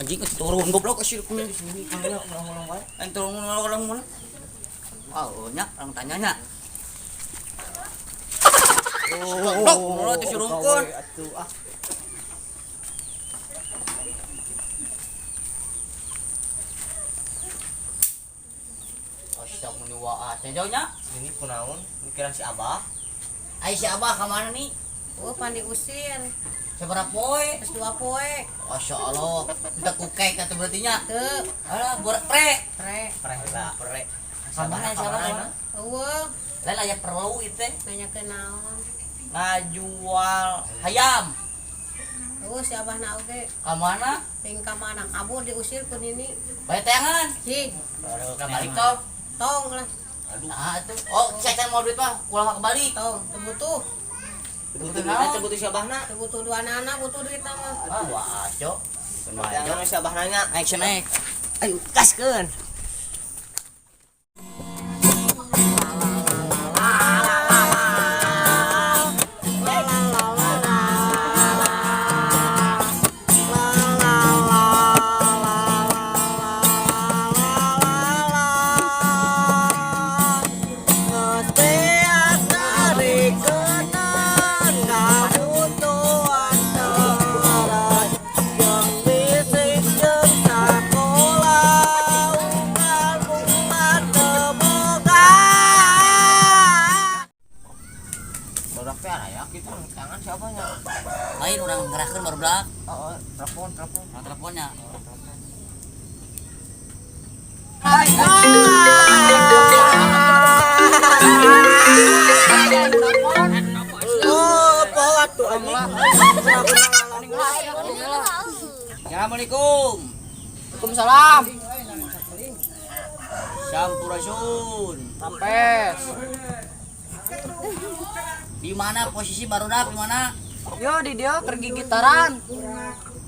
Anjing turun goblok sih ku. Ulang-ulang wae. Aing turun ulang-ulang. Oh, nya orang tanyanya. Goblok, mulut disurungkeun. Atuh ah. Astagfirullah, jauhnya. Ini kunaon? Mikiran si Abah. Ai si Abah ka mana nih? Oh, pan diusir. Sabaraha poe? Terus 2 poe. Masya Allah, kita kukek atau berarti nya. Teu, Alah, borak pre. pre. Pre lah, pre. Kamana si Abah kamana? Eueuh, Lain aya perlu itu teh. nanya ke naon. Ngajual hayam. Eueuh si Abah na oge. Ka mana? Ting ka mana kabur diusir ku nini. Bae teangan. Cing, Ka balik tong. tong lah, Nah, itu. Oh, saya mau duit mah, ulah ka balik. tong. Teu butuh, Butuh duitna, teu butuh si Abahna. teu butuh dua nana, butuh duit mah. Ah, wah, cok. Jangan si Abah nanya. Action naik. Ayo gaskeun. Baru aya kita tangan siapanya? Lain orang ngerahkeun baru belak. Oh, telepon, telepon. Nah, teleponnya. Oh, poho atuh anjing. Assalamualaikum. Waalaikumsalam. Sampurasun. Rampes. Di mana posisi barudak di mana? Yo di dia pergi gitaran.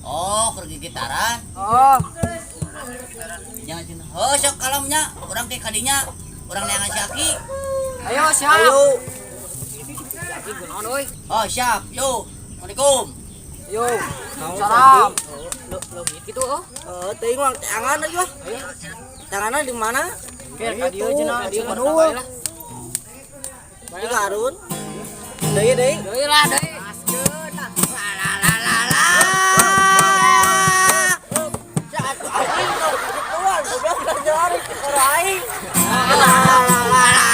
Oh, keur gitaran. Oh, Jangan cina. Oh, sok kalamnya, urang ke kadinya, urang neangan si Aki. Ayo siap. Ayo. Aki gunaon euy. Oh, siap. Yo. Assalamualaikum. Yo. Salam. Leungit gitu oh. Eh, teuing urang teangan euy mah. Teanganna di mana? Oke, ka dieu cenah, ka dieu Aduh. lah. Di Garut. Deui deui. Deui lah deui. La la la la. Atuh anjing keluar goblok jari ke aing. La la la la.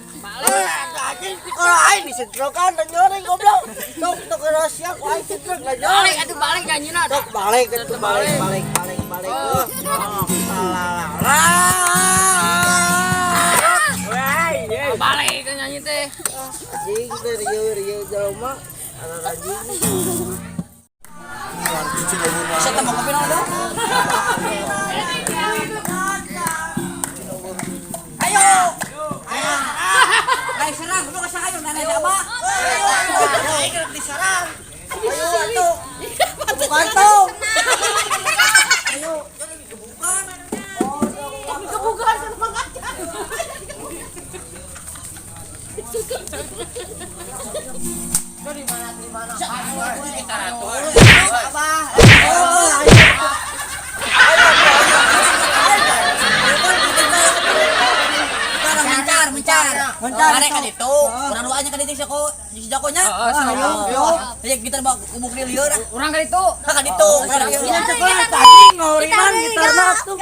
Anjing kalau aing disetrokan dan nyoring goblok. Tok tok rahasia ku aing setrok dan Balik nyoring. atuh balik nyanyina. Tok balik atuh balik balik balik balik. La la la. Balik ke nyanyi teh. Anjing teh rieu rieu jelema anjing. Saya tambah kopi naon dong? Ayo. Ayo. Naik serang, lu kasih ayo nanya si Abah. Ayo ayo diserang. Ayo atuh. Bukan tuh. Ayo, jadi digebukan. Kebukaan sama aja. Abah. Ayo. Sekarang mencar, mencar. Mencar. Arek kan itu. Urang duanya kan itu si Jakonya. Heeh, Ayo. Ya kita bawa kubuk di lieur ah. Urang ka ditu. Kan itu. Urang Iya cepat tadi ngorinan gitarna tuh.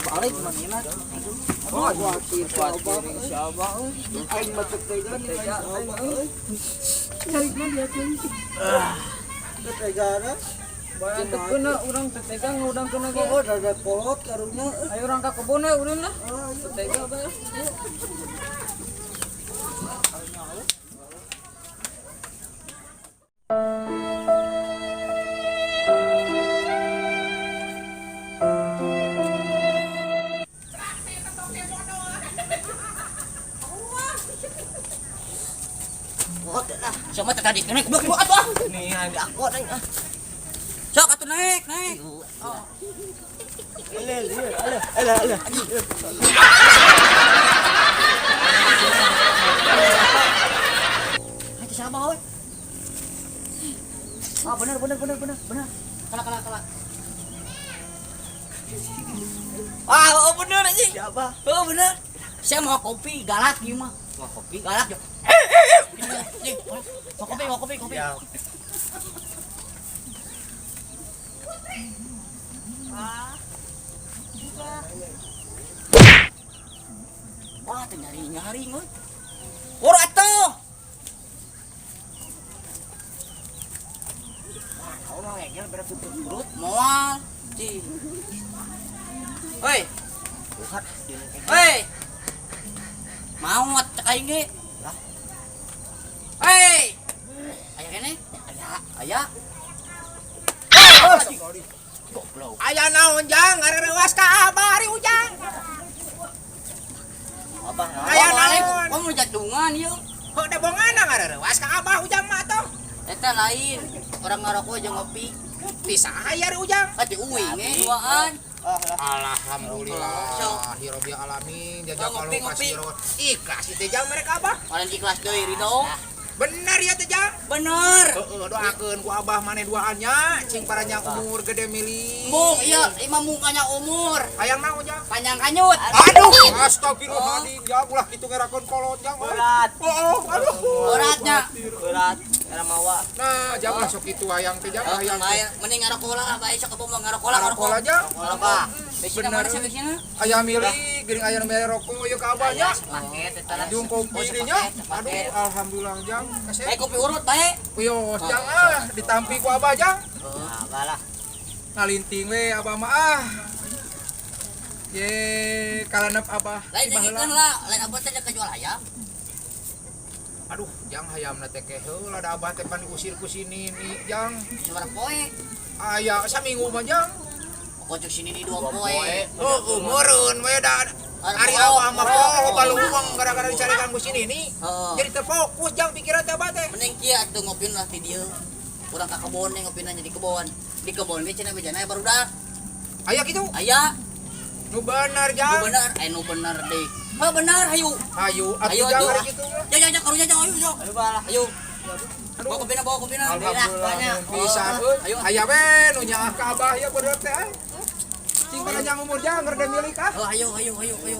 Balik manina. Oh, khawatir khawatir si Abah euy. Aing mah teu tega nih si Abah euy. Teu tegana. Teu keuna urang teu tega ngudang keuna ge. Oh, dada kolot karunya. Ayo urang ka kebun we ulun lah. Teu tega bae. Kolot lah. Siapa tadi naik goblok goblok atuh ah. Nih aing diangkut aing ah. Sok atuh naik, naik. Alah, alah, alah, alah. Ay, si Abah we. Ah, bener bener bener bener bener. Kala kala kala. Ah, oh bener anjing. Si Abah. Oh bener. Saya mau kopi galak ieu mah. Mau kopi. Galak. Anjing, mau kopi, mau kopi, kopi. Ya. Wah, teu nyari-nyari euy. Boro atuh. Wah, kau mau ngegel berarti Urut moal. Cing. Hoi, Bukan. hoi. Maot cek aing ge. Lah. Hei. Aya kene? Aya, aya. Goblok. Aya naon Jang, ngarerewas ka Abah ari Ujang. Abah. Aya Aya naon? Kamu jadungan ieu. Heuh da bongana ngarerewas ka Abah Ujang mah atuh. Eta lain. Orang ngarokok jeung ngopi. Bisa aya ari Ujang. Ati uing ge duaan. Alhamdulillah, hirabbil alamin, jazakallahu Ngopi, ngopi. kasiron. Ikhlas itu Jang mereka Abah. Kalian ikhlas deui ridho. Bener ya teh Jang. Bener. Heeh, doakeun ku Abah maneh duaannya, cing paranjang umur gede milik. Mung iya, imah mungkanya umur. Hayang naon Jang? Panjang kanyut. Aduh, astagfirullahaladzim, Jang ulah kitu ngerakeun kolot Jang. Berat. Oh, aduh. Beratnya. Berat. Era mawa. Nah, jang masuk itu hayang teh Jang, Oh, hayang teh. bae mending ngarokok lah, bae sok kebon ngarokok lah, Ngarokok aja. Ngarokok. Besina Bener. mana sih besina? Aya milik, geuning aya nu mere rokok ieu ka abahnya. Paket eta lah. Jeung kopi Oh, dinya. sepaket, Aduh, sepaket. alhamdulillah Jang. Kasih. Bae kopi urut bae. Wios Jang ah, ditampi ku abah Jang. Abah lah. Ngalinting we abah mah ah. Ye, kalanep abah. Lain Baheula. dengekeun lah, lain abah teh jual ayam. Aduh, Jang hayamna teh keh heula da abah teh pan diusir ku sini nih, Jang. Sabaraha poe? Aya saminggu mah Jang. Kocok sini di dua poe. Heeh, meureun we da. Ari Aduh, abah mah poho, poho baluang gara-gara dicarikan ku sini nih. Heeh. Jadi terfokus Jang pikiran teh abah teh. Mending kieu atuh ngopin lah ti dieu. Urang ka kebon nih ngopin aja di kebon. Di kebon ge cenah bejana barudak. Aya kitu. Aya, Nu bener nu Jang. bener, eh nu bener deh. Heuh bener hayu. Hayu atuh Ayo, Jang atuh. hari kitu mah. Ya ya ya karunya jang ayo jang. Ayo bah lah. Ayo. Bawa kopina, bawa kopina. Alhamdulillah banyak. nuhun pisan Oh, euy. ayo. Aya we nu nyaah ka abah ya bener teh ay. Cing panjang umur Jang reda milik ah. Oh, ayo ayo ayo ayo.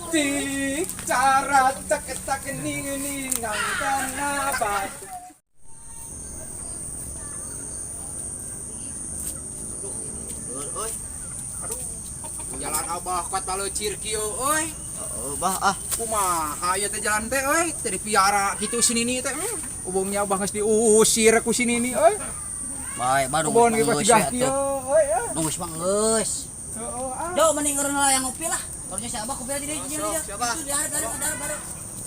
Tik cara tak tak ning ning nang tanah batu. Euy. Aduh, jalan abah kuat balecir kieu euy. Heeh, bah ah. Kumaha ieu teh jalan teh euy, teh dipiara kitu sini ni teh. Ubungnya abah geus diusir ku sini ni euy. Bae, baru Kebon ge geus pasti we kieu atuh. euy. Ah. Nunggu mah geus. Heeh, ah. Do mending urang lah yang ngopi lah. Karunya si Abah kopi aja di dieu. Siapa? Itu di hareup hareup hareup hareup.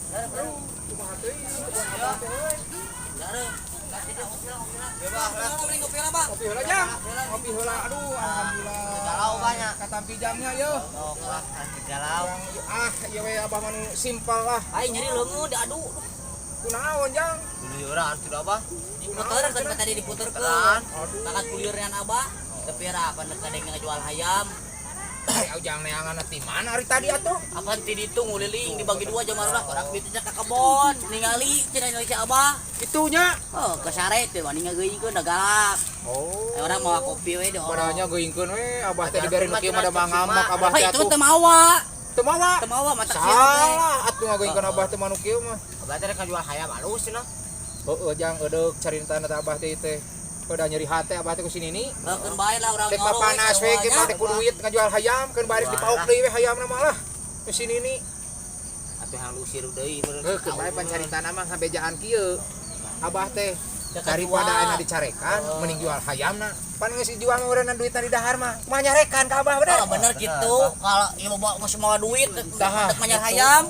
Hareup hareup. Kumaha teuing kebon abah teh euy. Hareup. Kopi lah, kopi lah. Mending kopi lah, Pak. Kopi heula Jang. Kopi heula aduh alhamdulillah. Galau banyak. Katampi jamnya yeuh. Oh, lah, galau. Ah, ieu we abah mah nu simpel lah. Aing nyeri leungeun diadu. Kunaon Jang? Keluyuran sudah bah. Diputer kan tadi diputerkeun. Aduh. Takat kulirnya Abah. Tapi apa deuk ada jual hayam. Ari ujang neangan ti mana ari tadi atuh? Apaan ti ditu nguliling dibagi dua jam barudak orang ditu ka kebon ningali cenah ningali si Abah. Itunya. Oh, kesare teh wani ngageuingkeun da galak. Oh. Ayo orang mau kopi we di orang. Badanya geuingkeun we abah teh dibere nu kieu mah da mangamak abah Hei, teh itu atuh. teu mawa. Teu mawa. Teu mawa mata sia teh. Salah atuh ngageuingkeun abah teh mah nu kieu mah. Abah teh rek jual hayam alus cenah. Heeh jang edeuk caritana teh abah teh teh. Udah nyeri hate abah teh ku sini ni. Keun bae lah urang Teh papanas we kieu mah teh ku duit ngajual hayam keun baris dipaok deui we hayamna mah lah. Ku sini ni. Atuh hang lusir deui meureun. Heuh keun bae pancaritana mah ngabejaan kieu. Abah teh daripada ayeuna dicarekan mending jual hayamna. Pan geus dijual mah urang duitna di dahar mah. Kumaha nyarekan ka abah bener? Oh, bener gitu. Kalau ieu bawa masih mawa duit Tah, dek manyar hayam.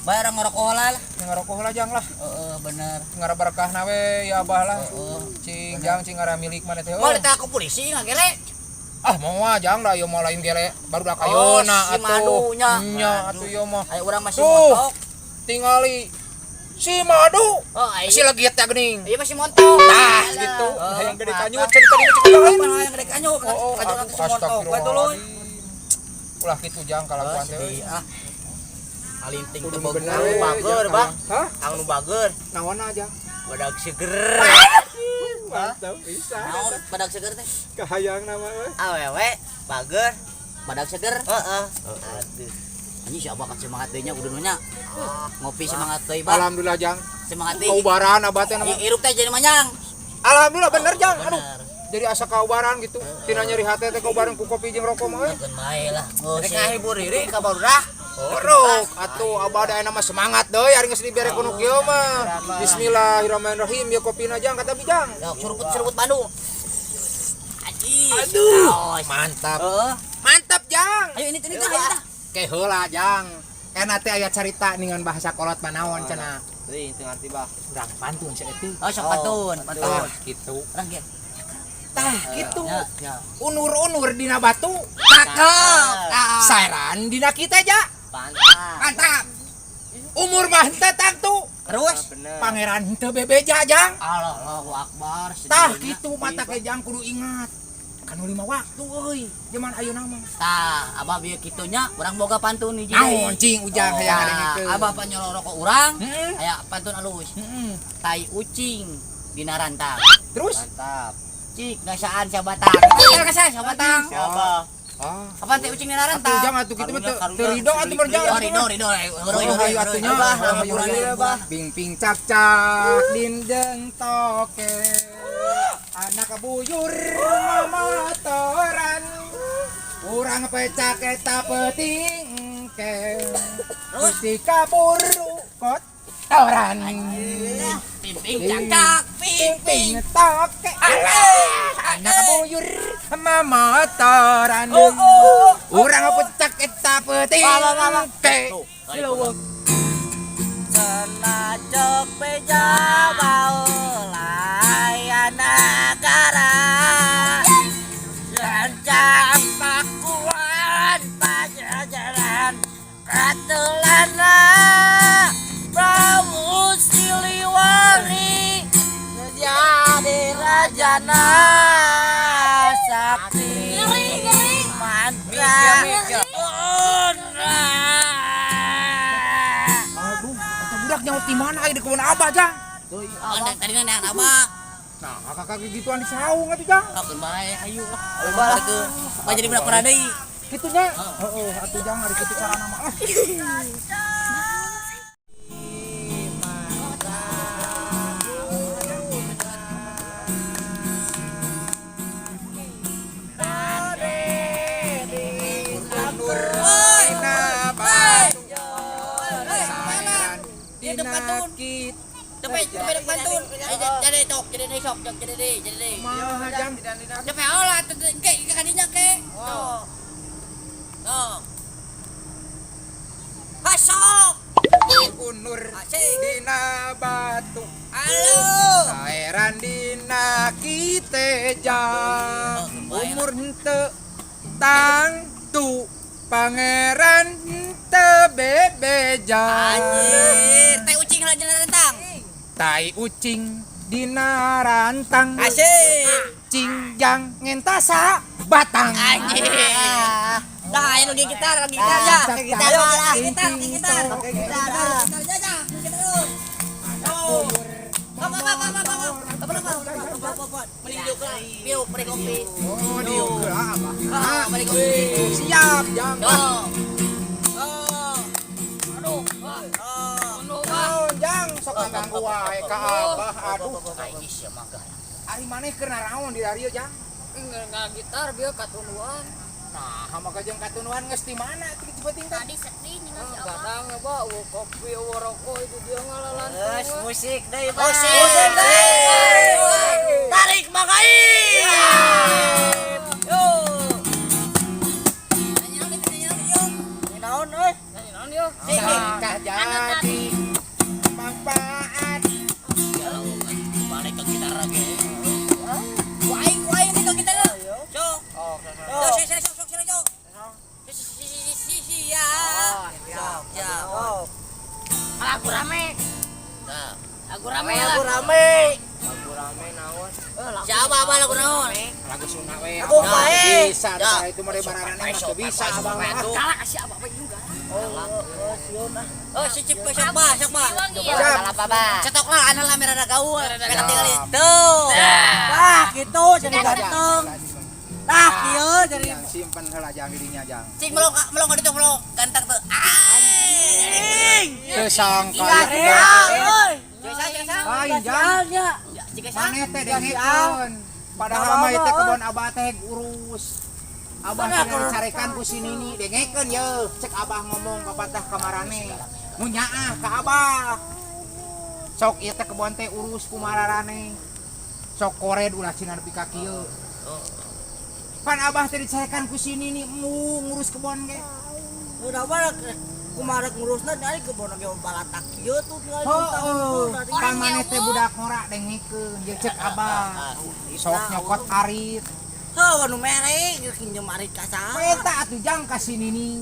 Bayar ngerokok lah. Ngarokok lah jang lah. Heeh, bener. Ngara berkahna we ya abah lah. Heeh. Cing jang cing ngara milik mana teh. Mau ditangkap ku polisi ngagele. Ah mau ah jang lah ieu mah lain gele barudak Oh, ayeuna si madunya. Nya atuh ieu mah. Ayo urang masih Tuh. montok. Tingali si madu. Oh, ayo. Si legit ya geuning. Iya masih montok. Tah gitu. Oh, Hayang gede kanyut cenah tadi mah cek lain. Mana yang gede kanyut? Oh, oh, Kanyut aduh, si montok. Bae tuluy. astagfirullahaladzim. Ulah kitu jang kalakuan teh. Sedih ah. Kalinting Kudu teu nu bener bager. we, Bager, jang. Bah. Hah? Ang nu bager. Naon aja? Badag seger. Mantap bisa. Naon badag seger teh? Kahayang nama we. Awewe bager. Badag seger. Heeh. Aduh. Anjing si Abah kan semangat deui nya udah nya. Ngopi semangat deui, Bah. Alhamdulillah jang. Semangat deui. Kaubaran abah teh nama. Hirup teh jadi manyang. Alhamdulillah bener jang. Aduh. Bener. Jadi asa kaubaran gitu. Tina nyeri hate teh kaubaran ku kopi jeung rokok mah euy. Keun bae lah. Oh, Rek ngahibur diri ka barudak. Orok atuh abah da mah semangat deui ari geus dibere ku nu kieu mah. Bismillahirrahmanirrahim ya kopina jang kata bijang. Yo, suruput-suruput Bandung. Anjing. Aduh. Aos. Mantap. Heeh. Mantap jang. Ayo ini ini tah, ini tah. Ke heula jang. Enak teh aya carita ningan bahasa kolot manaon cenah. Teuing teu ngarti bah. Urang pantun saeutik. Oh, sok pantun, pantun. Tah kitu. Urang ge. Tah kitu. Ya, ya. Unur-unur dina batu, Cakep. Tah. saeran dina kita ja. Mantap. Mantap. Umur mah henteu tangtu, Terus Bener. pangeran henteu bebeja jang. Allahu Akbar. Tah sedihnya. kitu mata ke jang kudu ingat. Kanu lima waktu euy, zaman ayeuna mah. Tah, abah bieu kitunya urang boga pantun hiji Naon deui. cing ujang hayang Tah, ngadengekeun. abah panyolo rokok urang, Heeh. aya pantun alus. Heeh. Tai ucing dina rantang. Terus Mantap. Cik ngasaan sabatang. Cik ngasaan sabatang. Siapa? ah Kapan teh ucing dina atuh rantang? jang atuh kitu mah teu Karunya, teu rido atuh mah jang. Oh, rido, rido, Oh, rido, hayu atunya. Abah, Hayu, hayu. Bing ping cak cak dindeng toke. Anak buyur motoran. Urang pecak eta peuting ke. Gusti kaburu kotoran. Ping ping cak cak, ping ping. Ping toke. Anak buyur motoran. Urang pecak eta peuting ke. Cenacok beja baulai nagara. Rancang pakuan pajajaran katelana Prabu Siliwangi jadi rajana sakti mantra Aduh, eta budak nyaut di mana aya di kebun abah jang? Tadi neang abah. Nah, kakak gituan di saung atuh jang. Keun bae ayo lah. Ayo lah. Bah jadi budak pernah deui. Kitu nya. Heeh, atuh jang ari kitu carana mah. Ah. Dia depan tuh. Tepe tepe depan tuh. Jadi tok, jadi deui sok, jadi deui, jadi deui. Kumaha jang? Tepe olah teu engke ke kadinya ke. Tuh. Tuh. Masuk. Unur Asik. dina batu. Halo. Saeran dina kite jang. Umur henteu tangtu pangeran henteu bebeja. Anjir, teh ucing lajeng rentang. Tai ucing dina rantang. Asik. Cing jang ngentasa batang. Anjir. Dah, ayo lagi gitar, lagi gitar ya. Gitar, Ayo, lagi gitar, lagi gitar. Lagi gitar, gitar ya, gitar terus. Tuh. Apa apa apa apa apa. Apa apa apa apa apa. Mending diuk lah. Diuk, beri kopi. Oh, diuk lah abah. Ah, beri kopi. Siap jang. Yo. Oh. Aduh. Oh. Naon jang sok ngaganggu wae ka abah aduh. Aing sia mah gah. Ari maneh keur naraon di dieu jang? Nggak gitar bieu katunuan. Nah, hama ka jeung katunuan geus di mana teh penting teh? Tadi sedih nih si Abah. Kadang ya bah, eueuh kopi, eueuh rokok itu dia ngalalantung. Terus musik deui bah. Musik deui. Tarik makai. Yo. Naon euy? Naon yo? Sangka jadi manfaat. Balik ke gitar lagi. Waing, waing nih ke gitar. Sok. Sok, sok, sok, sok, sok, sok. Si, si, si, si, si, ya. Sok, ya. Lagu rame. Nah. Lagu rame Lagu lah. rame. Lagu rame naon? Siapa abah lagu naon? Lagu Sunda we. Lagu abah bae. Bisa, Ya. tah itu mah bararane mah teu bisa abah mah. Kalah kasih abah we juga. Oh, sieun ah. Oh, si Cip sok ba, sok ba. Siap. Apa ba? Cetok lah ana lah merah gaul. Merah tinggal itu. Tah kitu jadi ganteng. Tah kieu jadi Jang simpen heula jang di dinya jang. Cing melong melong ka ditu melong ganteng tuh. Aing. Teu sangka Rea euy. Jasa jasa. Lain jang. Sialnya. Jika sa. Maneh teh dengekeun. Padahal mah ieu teh kebon abah teh urus. Abah teh dicarekan ku si Nini, dengekeun ye. Cek abah ngomong papatah ka marane. Nu nyaah ka abah. Sok ieu teh kebon teh urus ku mararane. Sok kored ulah cina nepi ka kieu. Pan abah teh dicarekan ku si Nini embung ngurus kebon ge. Udah mah kumaha rek ngurusna dari kebon ge balatak kieu tuh tinggal Heeh, pan maneh teh budak ngora dengekeun ye cek abah. Sok nyokot arit. Heuh anu mere nginjem arit ka saha. Eta atuh jang ka si Nini.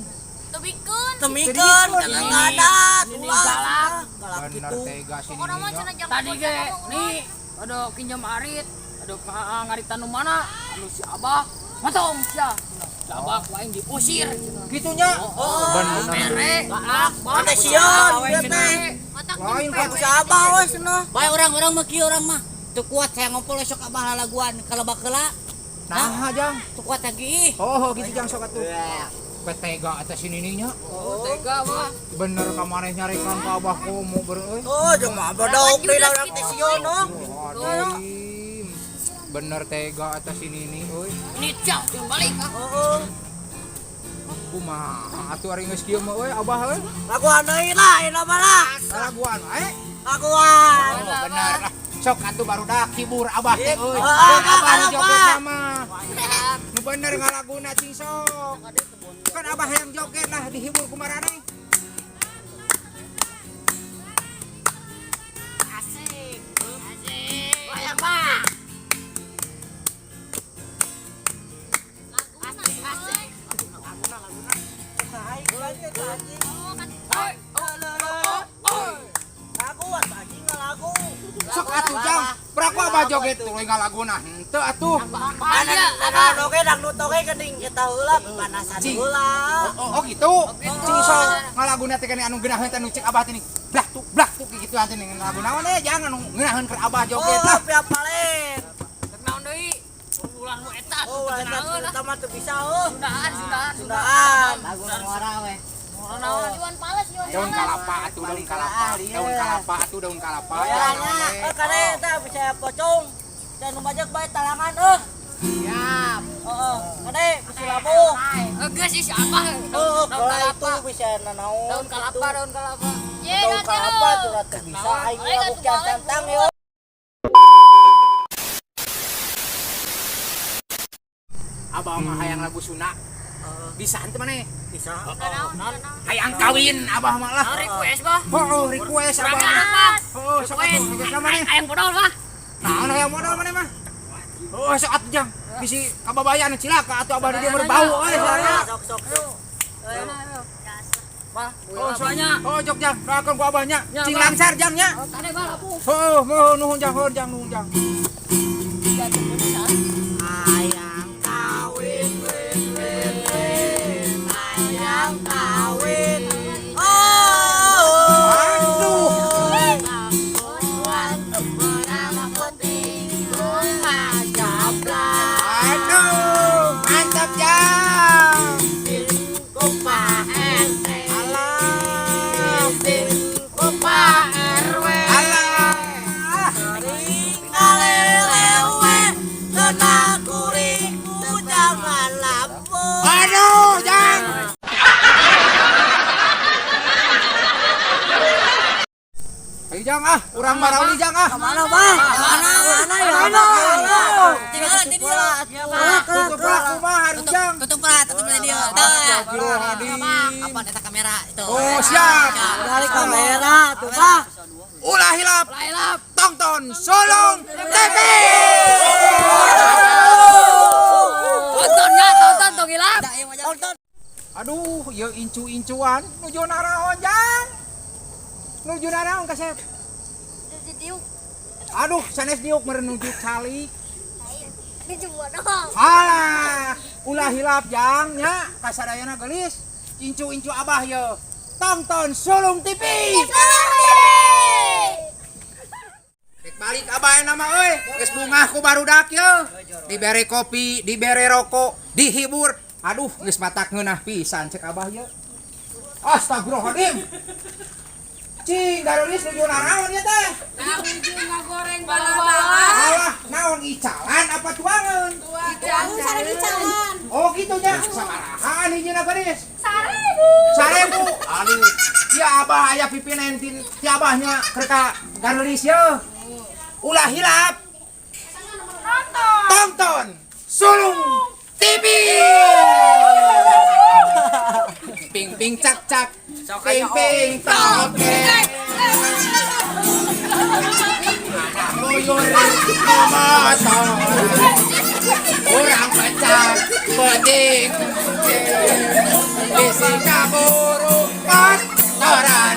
Tebikeun. Temikeun kana ngadat ulah. Galak Bener kitu. tega si Pokokna mah Nini. cenah jangan Tadi ge nih ada kinjam arit, ada ngaritan nu mana? Anu si Abah motong sia. Si Abah ku aing diusir cenah. Gitunya. Oh, Bener. mere. Galak Ada sieun ieu teh. Otak Lain Ku si Abah we cenah. Bae orang-orang mah kieu orang mah. Teu kuat saya ngompol esok abah lalaguan kalebak heula. Nah, jang. Teu kuat lagi. Oh, gitu jang sok atuh. Petega atas si Nininya. Oh, tega mah. Bener ka maneh nyarekan ka abah komo ber euy. Oh, jeung mah bodok deui da urang teh sieun oh. Aduh. Bener tega atas si Nini euy. Ini cak jeung balik ah. Heeh. Kumaha atuh ari geus kieu mah euy abah euy. Laguan deui lah ayeuna mah lah. Laguan wae. Laguan. Oh, bener lah. Sok atuh barudak hibur abah teh euy. Ah, Mun abah nu ah, joget ah. mah. Nu bener ngalaguna cing sok. Kan abah yang joget lah dihibur ku maraneh. Asik. Asik. Wayang ba. Asik asik. Laguan anjing ngalagu. Sok atuh jang, peraku abah joget tuluy ngalaguna henteu atuh. Ada ada oge dangdut oge geuning eta heula panasan Cing. heula. Oh, oh gitu. Cing sok ngalaguna teh kene anu geunaheun teh anu cek abah teh nih. Blak tuk kitu teh nih ngalagu naon eh jangan anu ngeunaheun keur abah joget Oh, lah. piap paling. Teu naon deui? Ulah nu eta Oh, teu eta naon ah. eta mah teu bisa heuh. Sundaan, sundaan, Sundaan. Lagu ngora we. Naon? Iwan Pales, Iwan Daun Pales. kalapa atuh daun kalapa, daun kalapa atuh daun kalapa. Ya, Jangan naon we. eh kade eta bisa pocong. Jangan nu majek bae talangan euh. Siap. Heeh, kade bisa labuh. Geus si Abah. Heeh, Daun kalau itu kalapa. bisa nanaon. Daun kalapa, daun kalapa. Ye, Daun ganti kalapa lu. tuh teu bisa aing Boleh lagu gak kian tuh, santang boleh. yo. Abah mah hayang lagu Sunda. Bisa henteu maneh? Bisa. Naon, naon. Hayang kawin abah mah lah. Nah, request bah. Oh, request abah. Kurang apa? Oh, sok atuh request maneh. Ayam bodol bah. Naon hayang modal maneh mah? Oh, sok atuh jang. Bisi kababayan cilaka atuh abah di dieu berbau euy soalnya. Sok sok sok. Bah, Oh, oh, sok. Oh, jok jang, doakeun ku abahnya. Ya, Cing Abah. langsar jang nya. Oh, kade bah lapu. Oh, mohon nuhun jang, nuhun jang, nuhun jang. Hayang kawin win win win. Hayang kawin. Oh. Aduh. Aduh, mantap jang. Alah. Alah. Aduh, jang. Ayo jang ah, urang marauli jang ah. Mana bang? Mana? Mana ya? Mana? Tinggal di dia. Tutup lah kumaha hari jang. Tutup lah, tutup lah dia. Tuh. Astagfirullahaladzim. Apa eta kamera itu? Oh, siap. Dari kamera tuh bang. Ulah hilap. Ulah hilap. Tonton Sulung TV. Tontonnya, tonton tong hilap. Tonton. Aduh, ya incu-incuan nuju naraon jang. Nuju naraon kasep. Diuk. Aduh, sanes diuk meureun nuju calik. Ini bodoh. Alah, ulah hilap jang nya kasadayana geulis. Incu-incu abah ye. Tonton Sulung TV. Rek balik abah nama euy, geus bungah ku barudak ye. Dibere kopi, dibere rokok, dihibur. Aduh, geus matak ngeunah pisan cek abah ye. Astagfirullahaladzim. Cing, garulis nuju naraon ieu teh? Goreng bala-bala. Alah, naon icalan apa tuangan? Sareng icalan. Oh gitu nya, sabarahaan hijina garis? 1000. 1000. Aduh, ya abah aya pipinen ti ti abahnya keur ka garulis ye. Ulah hilap. Tonton Sulung TV. Ping ping cak cak. Ping ping toke. Anak buyur motor. Urang pecah peting. Bisi kaburu kotoran.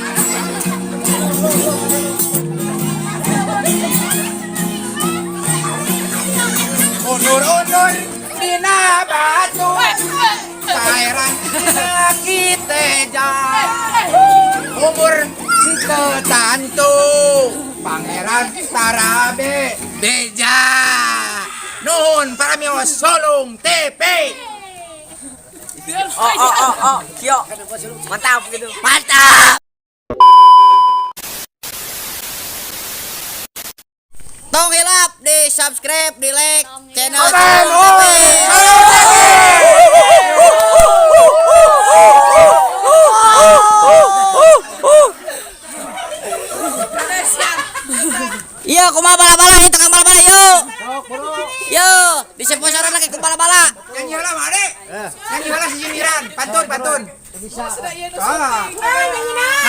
Undur-undur dina batu. Cairan dina kiteja. Umur henteu tantu. Pangeran Tarabe Beja. Nuhun para mios Sulung TV. Oh oh oh oh, Cio. Mantap gitu. Mantap. Tong hilap di subscribe, di like channel Komen, Sulung TV. Sulung TV. Iya, kumaha bala-bala itu tukang bala-bala yuk. Yo, di sponsoran lagi ku bala-bala. Nyanyi heula mah, Adek. Nyanyi heula si Jimiran. Pantun, pantun. Ah.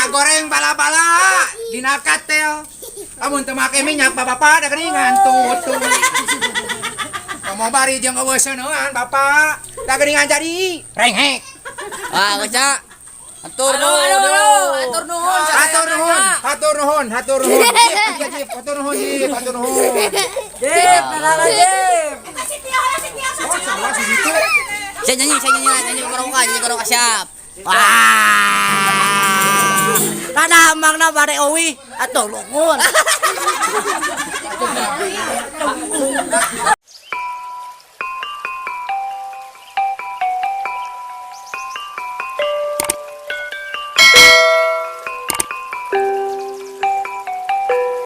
Ngagoreng bala-bala dina katel. Lamun teu make minyak bapak da geuningan tutu. Komo bari jeung eueuh seuneun bapak. Da geuningan jadi renghek. Ah, geus Atur Aduh, nuhun. aduh, aduh, atur nuhun. Hatur nuhun, hatur nuhun, hatur nuhun. Jip, jip, hatur nuhun, jip, hatur nuhun. Jip, nalala jip. Oh, sebelah si situ. Saya nyanyi, nyanyi karaoke, nyanyi karaoke siap. Wah. Rada mangna bare owi atuh lungun.